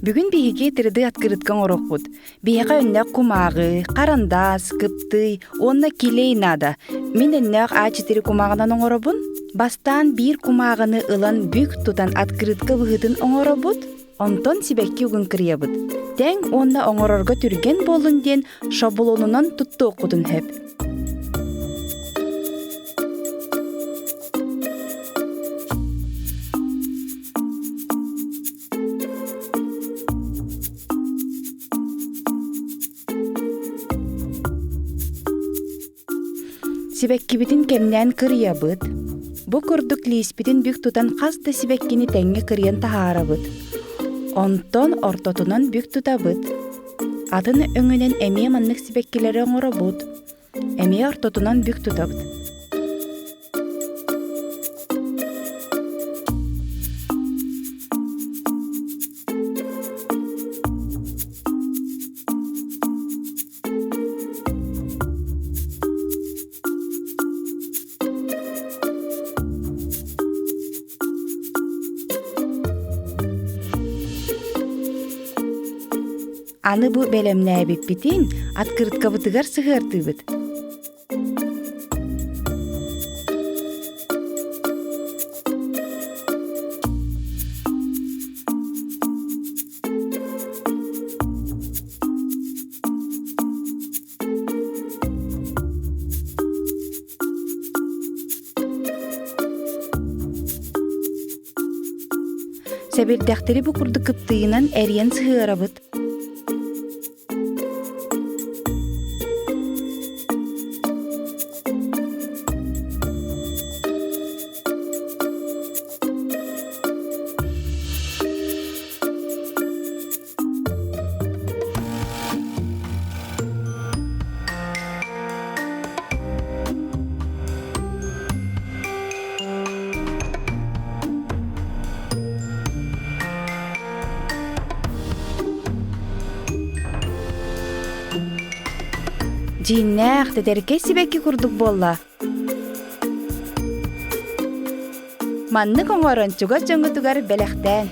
Бүгүн биһиги 3D открытка оҥоруохпут. Биһиэхэ өннөөх кумааҕы, харандаас, кыптый уонна килей наада. Мин өннөөх А4 кумааҕынан оҥоробун. Бастаан биир кумааҕыны ылан бүк тутан открытка быһыытын оҥоробут, онтон сибэкки угун кырыйабыт. Тэҥ уонна оҥорорго түргэн буоллун диэн шаблонунан туттуоххутун сөп. Сибэккибитин кэмнээн кырыйабыт. Бу курдук лииспитин бүк тутан хас да сибэккини тэҥҥэ кырыйан таһаарабыт. Онтон ортотунан бүк тутабыт. Атын өҥүнэн эмиэ маннык сибэккилэри оҥоробут. Эмиэ ортотунан бүк тутабыт. Аны бу бэлэмнээбиппитин открыткабытыгар сыһыартыыбыт. Сэбирдэхтэри бу курдук кыптыйынан эрийэн сыһыарабыт. Дьиҥнээх, тэтэркэй сибэкки курдук буолла. Маннык оҥорон чугас дьоҥҥутугар бэлэхтээн.